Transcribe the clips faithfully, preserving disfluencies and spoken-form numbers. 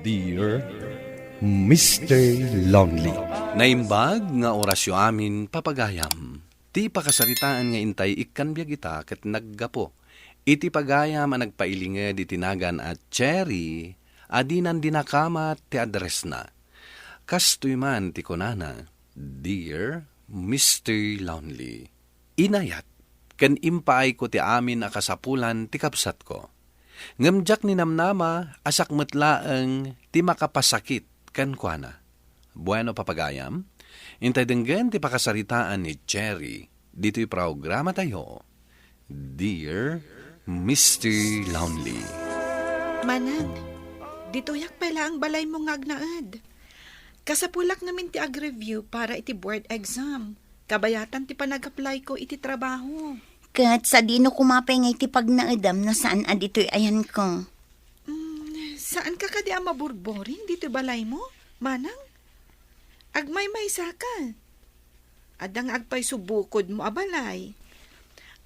Dear Mister Lonely. Naimbag nga orasyo amin, papagayam. Ti pakasaritaan nga intay ikkan biag ita ket naggapu iti pagayam a nagpailinged iti nagan a Cherry a dinan dinakamat ti addressna. Kastoy man ti kunana, "Dear Mister Lonely." Inayat ken impaayko ti amin a kasapulan ti kabsatko. Ngem diak ninamnama a siak met laeng ti makapasakit kenkuana. Bueno, papagayam, intay denggen ti pakasaritaan ni Cherry ditoy programatayo, Dear Mister Lonely. Manang, ditoyak pay laeng balaymo nga agnaed. Kasapulak ngamin ti ag-review para iti board exam. Kabayatan ti panag-apply ko iti trabaho. Ket sadino koma pay nga iti pagnaedam no saan a ditoy ayanko? Mm, saan ka kadi a maburboring ditoy balaymo, manang? Agmaymaysa ka. Adda nga agpayso bukodmo a balay.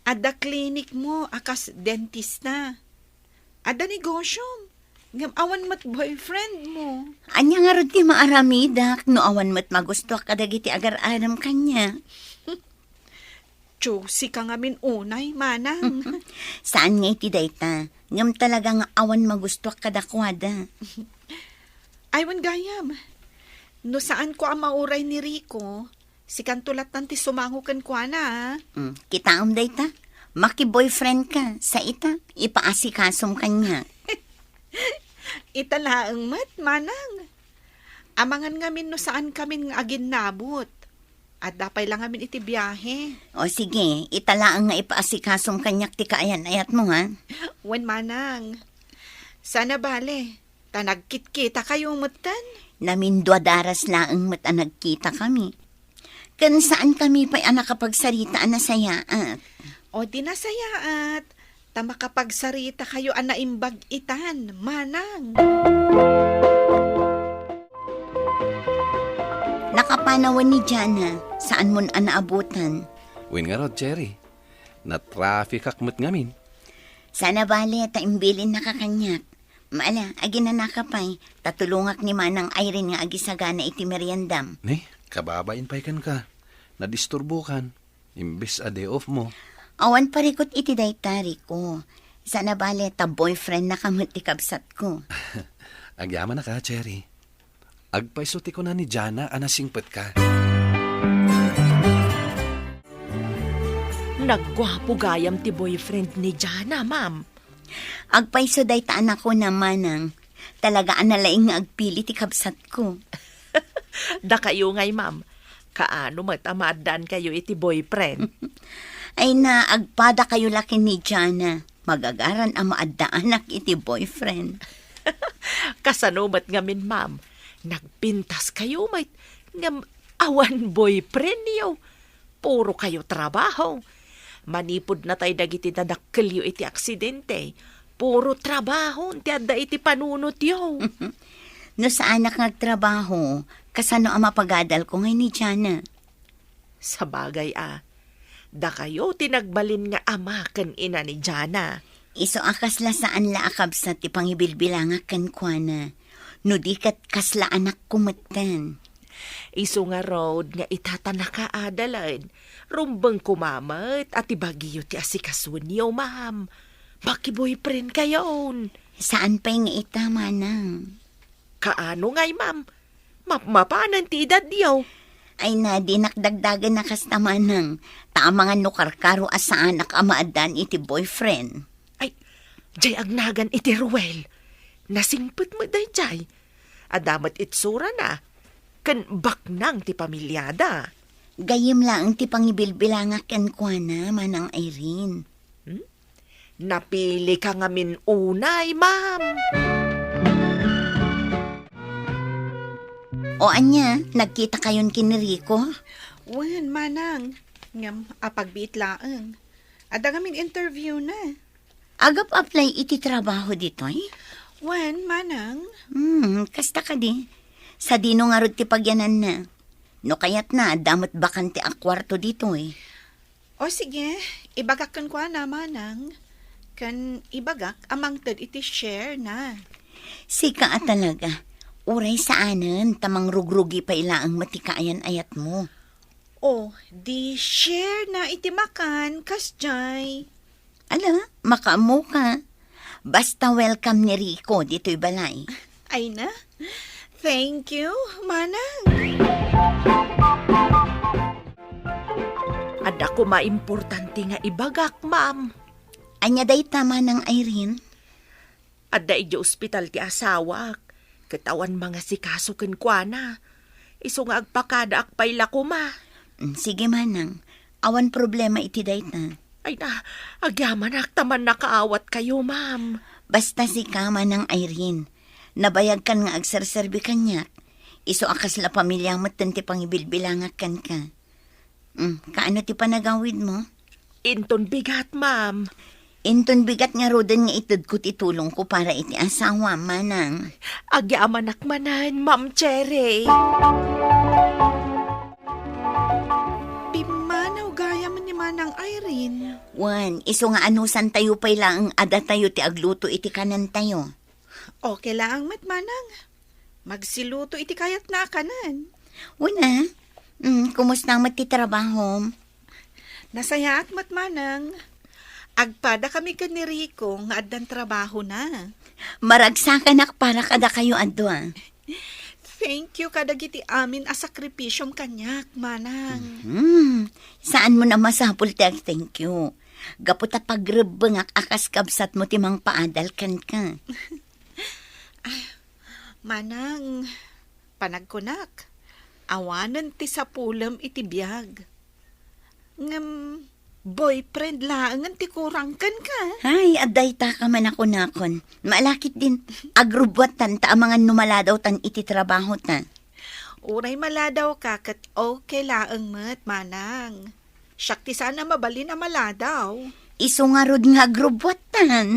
Adda klinikmo a kas dentista. Adda negosyom. Ngem awan met boyfriendmo. Ania ngarud ti maaramidak no awan met magustuak kadagiti agar-aram kaniak? Choosy ka ngamin unay, manang. Saan nga iti dayta, ngem talaga nga awan magustuak kadakuada. Ay, wen gayam. No saanko a mauray ni Rico, sikanto lattan ti sumango kenkuana, a? Mm, kitaem dayta. Maki-boyfriend ka, sa ita, ipaasikasom kaniak. Ita laeng met, manang. Amangan ngamin no saan kamin nga aginnabot. Adda pay la ngamin iti biahe. O sige, ita laeng nga ipaasikasom kaniak ti kaayan-ayatmo, ha? Wen, manang. Sana bale, ta nagkitkitakayo metten. Namindua daras laeng met a nagkitakami. Ken saan kami pay a nakapagsarita a nasayaat. O di nasayaat, ta makapagsarita kayo a naimbag itan, manang. Nakapanawan ni Jana, saan mon a naabutan? Wen ngarud, Cherry. Natrafikak met ngamin. Sana bale, ta imbilin na ka kaniak. Maala, aginana ka pay, ta tulongak ni Manang Irene nga agisagana iti meriendam. Ne, kababain pay kenka. Nadisturbokan, imbes a day off mo. Awan parikut iti dayta, Rico. Sana bale, ta boyfriend na ka met ti kabsatko. Agyaman na ka, Cherry. Agpayso ti kuna ni Jana a nasingpet ka. Nagguapo gayam ti boyfriend ni Jana, ma'am. Agpayso dayta a nakuna, manang. Talaga a nalaing nga agpili ti kabsatko. Dakayo ngay, ma'am. Kaano met a maaddaankayo iti boyfriend? Ay na, agpadakayo la ken ni Jana. Magagaran a maaddaanak iti boyfriend. Kasano met ngamin, ma'am? Nagpintaskayo met, ngem awan boyfriendyo. Puro kayo trabaho. Manipud natay dagiti nadakkelyo iti aksidente, puro trabaho ti adda iti panunotyo. No saanak nga agtrabaho, kasano a mapagadalko ngay ni Jana? Sabagay a, dakayo ti nagbalin nga ama ken ina ni Jana. Isu a kasla saan la a kabsat ti pangibilbilangak kenkuana. No di ket kasla anakko metten. Isu ngarud nga ita ta nakaadalen, rumbeng koma met a ti bagiyo ti asikasoenyo, ma'am. Maki-boyfriend kayon. Saan pay nga ita, manang. Kaano ngay, ma'am? Mapmapanen ti edadyo. Ay na, dinak dagdagen a kasta, manang. Ta amangan no karkaro a saanak a maaddaan iti boyfriend. Ay, jay agnagan iti Ruel. Nasingpet met dayjay. Adda met itsurana. Ken baknang ti pamiliada. Gayyem laeng ti pangibilbilangak kenkuana, Manang Irene. Hmm? Napili ka ngamin unay, ma'am. O ania, nagkita kayon ken ni Rico? Wen, manang. Ngem, apagbiit laeng. Adda ngamin interview na. Agap-apply iti trabaho ditoy? Wen, manang. Hmm, kasta kadi. Sadino ngarud ti pagyananna? No kayatna, adda met bakante a kuarto ditoy. O sige, ibagak kenkuana, manang. Ken ibagak a mangted iti share na. Sika a talaga. Uray saanen, ta mangrugrugi pay laeng met ti kaayan-ayatmo. O, di share na iti makan, kasjay. Ala, makaammoka. Basta welcome ni Rico ditoy balay. Ay na. Thank you, Manang. Adda koma importante nga ibagak, ma'am. Ania dayta, Manang Irene? Adda idiay ospital ti asawak, ket awan mangasikaso kenkuana. Isu nga agpakadaak pay la koma. Mm, sige, Manang. Awan problema iti dayta. Ay na, agyamanak ta mannakaawatkayo, ma'am. Basta sika, Manang Irene. Nabayagkan nga agserserbi kaniak. Isu a kasla pamilia metten ti pangibilbilangak kenka. Mm, kaano ti panagawidmo? Inton bigat, ma'am. Inton bigat ngaruden nga itedko ti tulongko para iti asawa, Manang. Agyamanak manen, Ma'am Cherry. Pimmanaw gayam ni Manang Irene. Wen, isu nga anusantayo pay laeng a datayo ti agluto iti kanentayo. Okay laeng met, Manang. Magsiluto iti kayatna a kanen. Wen a. Mm, kumusta met ti trabahom? Nasayaat met, Manang. Agpadakami ken ni Rico nga addan trabahona. Maragsakanak para kadakayo a dua. Thank you kadagiti amin a sakripisiom kaniak, Manang. Hmm, saanmo a masapul ti ag-thank you. Gapu ta pagrebbengak a kas kabsatmo ti mangpaadal kenka. Manang, panagkunak, awanen ti sapulem iti biag. Ngem, boyfriend laengen ti kurang kenka. Ay, adda itaka man a kunakon. Maalakit din, agrubbuatan ta amangan no maladawtan iti trabahota. Uray maladawka ket okay laeng met, Manang. Siak ti saan a mabalin a maladaw. Isu ngarud nga agrubbuatan.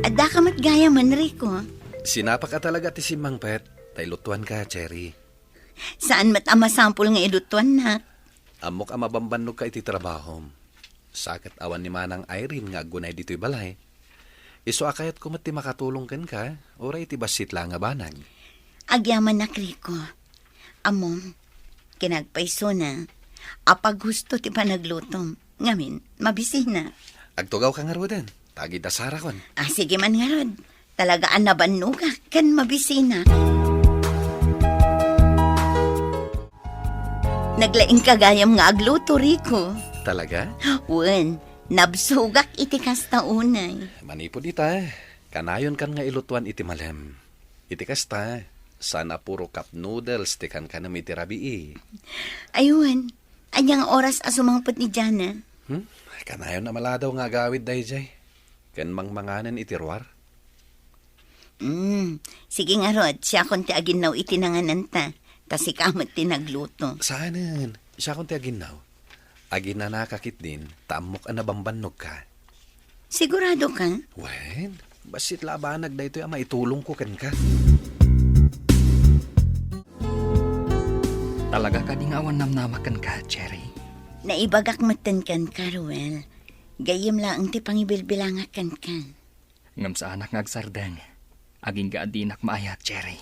Addaka met gayamen, Rico. Sinapak a talaga ti simmangpet, ta ilutuanka, Cherry. Saan met a masapul nga ilutuannak? Ammok a mabambannogka iti trabahom. Sa ket awan ni Manang Irene nga aggunay ditoy balay. Isu a kayatko met ti makatulong kenka, uray iti bassit la nga banag. Agyamanak, Rico. Ammom, kinagpaysona, apaghusto ti panaglutom. Ngamin, mabisina. Agtugawka ngaruden, ta agidda sarakon. Ah, sige man ngarud. Talaga a nabannogak ken mabisina. Naglaingka gayam nga agluto, Rico. Talaga? Wen, nabsogak iti kasta unay. Manipud ita, kanayonkan nga ilutuan iti malem. Iti kasta, saan a puro cup noodles ti kankanem iti rabii. Ay wen, ania nga oras a sumangpet ni Jana? Hmm? Kanayon a maladaw nga agawid daydiay. Ken mangmanganen iti ruar? Hmm, sige ngarud, siakon ti aginnaw iti nangananta, ta sika met ti nagluto. Saanen, siakon ti aginnaw. Aginanaka ketdin, ta ammok a nabambannogka. Siguradoka? Wen, bassit la a banag daytoy a maitulongko kenka. Talaga kadi nga awan namnamak kenka, Cherry? Naibagak metten kenka, Ruel. Gayyem laeng ti pangibilbilangak kenka. Ngem saanak nga agsardeng. Agingga a dinak maayat, Cherry.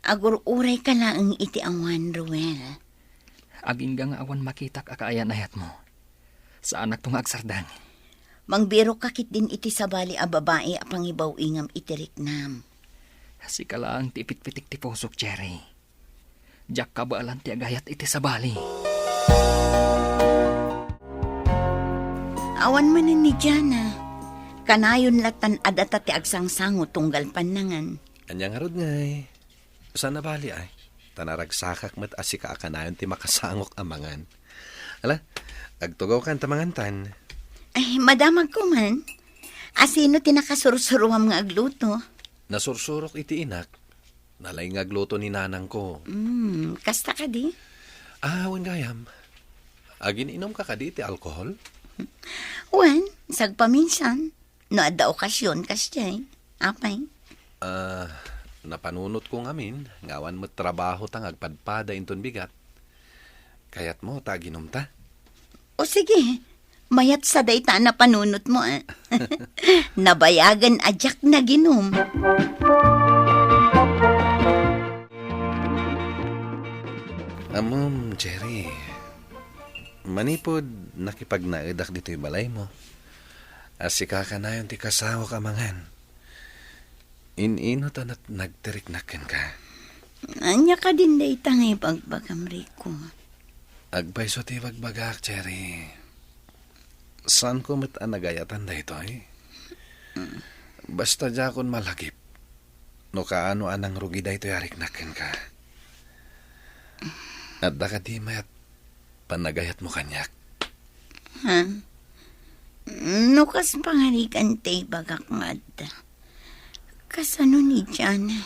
Agur-urayka laeng iti awan, Ruel. Agingga nga awan makitak a kaayan-ayatmo. Saanakto nga agsardeng. Mangbirokka ketdin iti sabali a babai a pangibaw-ingam iti riknam. Sika laeng ti ipitpitik ti pusok, Cherry. Diak kabaelan ti agayat iti sabali. Awan manen ni Jana. Kanayon latan a data ti agsangsango tunggal pannangan. Ania ngarud ngay? Saan a bali ay? Ta naragsakak met a sika a kanayon ti makasangok a mangan. Ala, agtugawkan ta mangantan. Ay, madamagko man. Asino ti nakasursuruam nga agluto? Nasursurok iti inak. Nalaing nga agluto ni nanangko. Hmm, kasta kadi? Ah, wen gayam. Agin-inumka kadi iti alkohol? Wen, sagpaminsan. No adda okasion, kasdiay. Apay? Ah, napanunotko ngamin nga awan met trabahota nga agpadpada inton bigat. Kayatmo ta aginumta? O sige, Mayat sa dayta a napanunotmo, a. Nabayagen a diak naginum. Ammom, Cherry, manipud nakipagnaedak ditoy balaymo, a sika kanayon ti kasawak a mangan, in-inut a nat-, nagtiriknak kenka. Ania kadin dayta nga ibagbagam, Rico? Agpayso ti ibagbagak, Cherry. Saanko met a nagayatan daytoy. Basta diakon malagip no kaano a nangrugi daytoy a riknak kenka. Adda kadi mayat panagayatmo kaniak? Ha? No kas pangarigan ti ibagak nga adda, kasano ni Jana?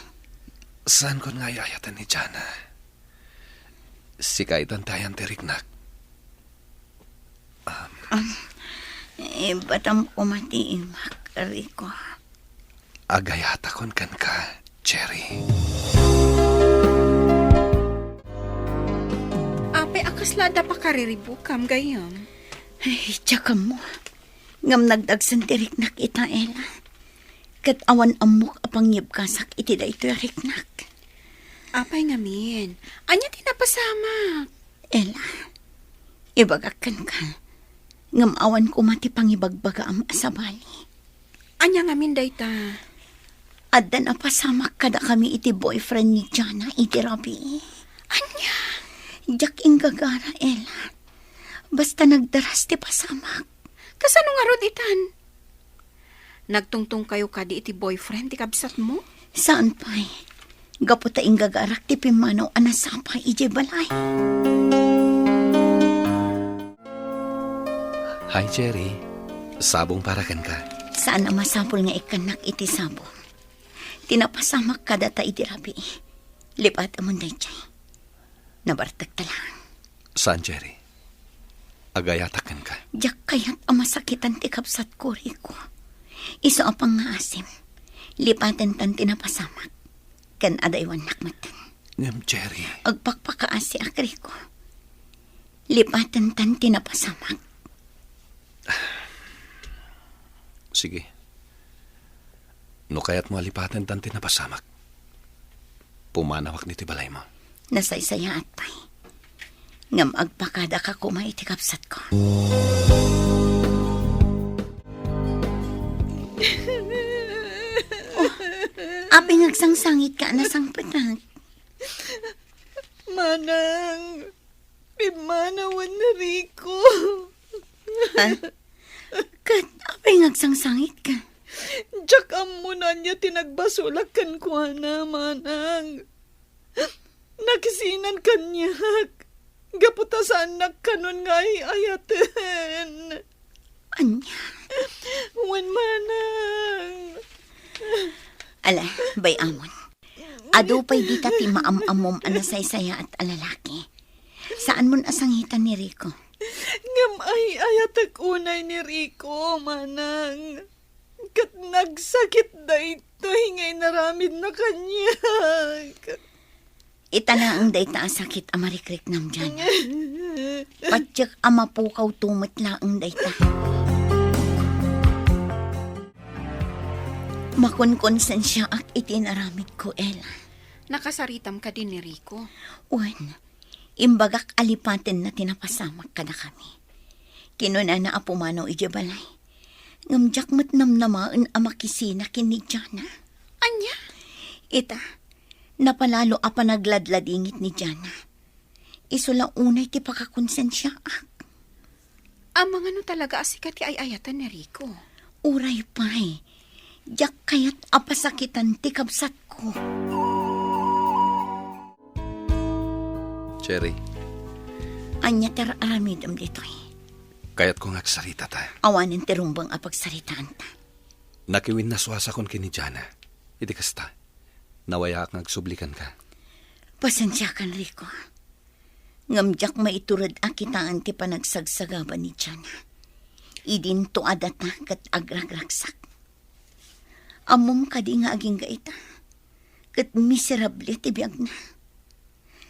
Saankon nga ay-ayatan ni Jana. Sika itan ti ayan ti riknak. Um, um, ibatam koma ti imak, Rico. Agayatakon kenka, Cherry. Apay a kasla adda pakariribukam, gayyem? Ay, diak ammo. Ngem nagdagsen ti riknak ita, Ella. Ket awan ammok a pangyebkasak iti daytoy a riknak. Apay ngamin? Ania ti napasamak? Ella, ibagak kenka, ngem awan koma ti pangibagbagaam a sabali. Ania ngamin dayta? Adda napasamak kadakami iti boyfriend ni Jana idi rabii. Ania? Diak inggagara, Ella. Basta nagdaras ti pasamak. Kasano ngarud itan? Nagtungtungkayo kadi iti boyfriend ti kabsatmo? Saan pay. Gapu ta inggagarak ti pimmanaw a nasapa idiay balay. Hi, Cherry. Sabong para kenka. Saan a masapul nga ikkannak iti sabong. Ti napasamak kadata idi rabii. Lipatemon daydiay. Nabartekta laeng. Saan, Cherry. Agayatak kenka. Diak kayat a masakitan ti kabsatko, Rico. Isu a pangngaasim. Lipatentan ti napasamak. Ken adaywannak metten. Ngem, Cherry. Agpakpakaasiak, Rico. Lipatentan ti napasamak. Sige. No kayatmo a lipatentan ti napasamak, pumanawak ditoy balaymo. Nasaysayaat pay. Ngem agpakadaka koma iti kabsatko. Oh, apay nga agsangsangitka a nasangpetak? Manang, pimmanawen ni Rico. Ha? Ket apay nga agsangsangitka? Diak ammo no ania ti nagbasolak kenkuana, Manang. Nakisinan kaniak. Gapu ta saannak kanon nga ay-ayaten. Ania? Wen, Manang. Ala, bay-amon. Adu pay dita ti maam-ammom a nasaysayaat a lalaki. Saanmon a sangitan ni Rico. Ngem ay-ayatek unay ni Rico, Manang. Ket nagsakit daytoy nga inaramidna kaniak. Ita laeng dayta a sakit a marikriknam, Jana. Patiek a mapukawto met laeng dayta. Makonkonsensiaak iti inaramidko, Ella. Nakasaritam kadi ni Rico? Wen, imbagak a lipatenna ti napasamak kadakami. Kinunana a pumanaw idiay balay. Ngem diak met namnamaen a makisina ken ni Jana. Ania? Ita, napalalo a panagladladingit ni Jana. Isu la unay ti pakakonsensiaak. Amangan no talaga a sika ti ay-ayatan ni Rico? Uray pay, diak kayat a pasakitan ti kabsatko. Cherry. Ania ti ar-aramidem ditoy? Kayatko nga agsarita ta. Awanen ti rumbeng a pagsaritaanta. Nakiwinnasuasakon ken ni Jana. Iti kasta, nawayaak nga agsubli kenka. Pasensiakan, Rico. Ngem diak maitured a kitaen ti panagsagsagaba ni Jana. Idinto a data ket agragraksak. Ammom kadi nga agingga ita? Ket miserable ti biagna.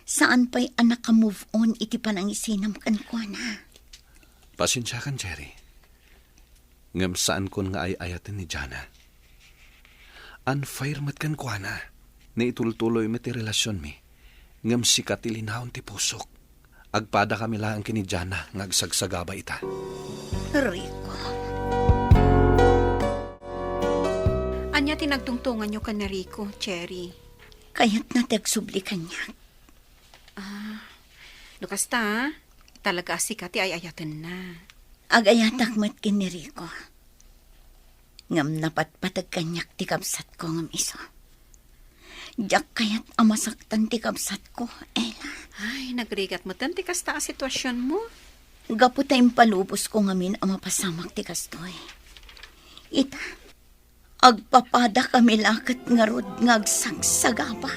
Saan pay a naka-move on iti panangisinam kenkuana. Pasensiakan, Cherry. Ngem saankon nga ay-ayaten ni Jana. Unfair met kenkuana. Naitultuloy met ti relasionmi. Ngem sika ti linaon ti pusok. Agpadakami laeng ken ni Jana nga agsagsagaba ita. Rico. Ania ti nagtungtonganyo ken ni Rico, Cherry? Kayatna ti agsubli kaniak. Ah, no kasta, talaga a sika ti ay-ayatenna. Agayatak met ken ni Rico. Ngem napatpateg kaniak ti kabsatko ngem isu. Diak kayat a masaktan ti kabsatko, Ella. Ay, nagrigat metten ti kasta a situasionmo. Gapu ta impalubosko ngamin a mapasamak ti kastoy. Ita, agpapadakami la ket ngarud nga agsagsagaba.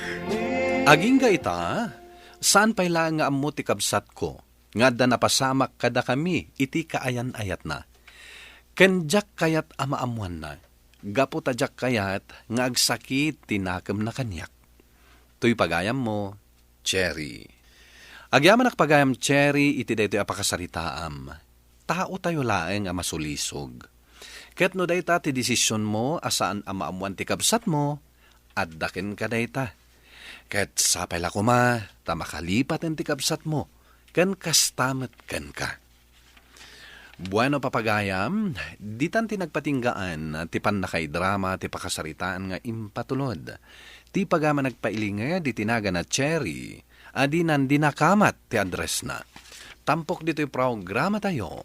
Agingga ita, saan pay laeng nga ammo ti kabsatko nga adda napasamak kadakami iti kaayan-ayatna. Ken diak kayat a maammoanna, gapu ta diak kayat nga agsakit ti nakemna kaniak. Toy pagayammo, Cherry. Agyamanak pagayam, Cherry, iti daytoy a pakasaritaam. Taotayo laeng a masulisog. Ket no dayta ti desisionmo a saan a maammoan ti kabsatmo, adda kenka dayta. Ket sapay la koma ta makalipaten ti kabsatmo, ken kasta met kenka. Bueno, papagayam, ditan ti nagpatinggaan ti pannakaidrama ti pakasaritaan nga impatulod. Ti pagayam a nagpailinged iti nagan a Cherry, a dinan dinakamat ti addressna. Tampok ditoy programatayo,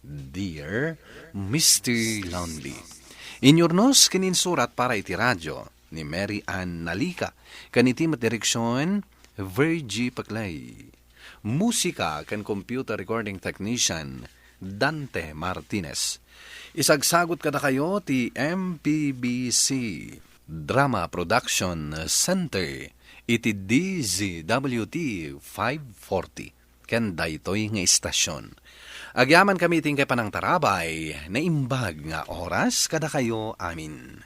Dear Mister Lonely. Inyurnos ken insurat para iti radio ni Mary Ann Nalica, ken iti met direksion, Virgie Paclay. Musika ken computer recording technician, Dante Martinez. Isagsagut kadakayo ti M P B C Drama Production Center iti D Z W T five forty ken daytoy nga istasion. Agyamankami iti inkay panangtarabay, naimbag nga oras kadakayo amin.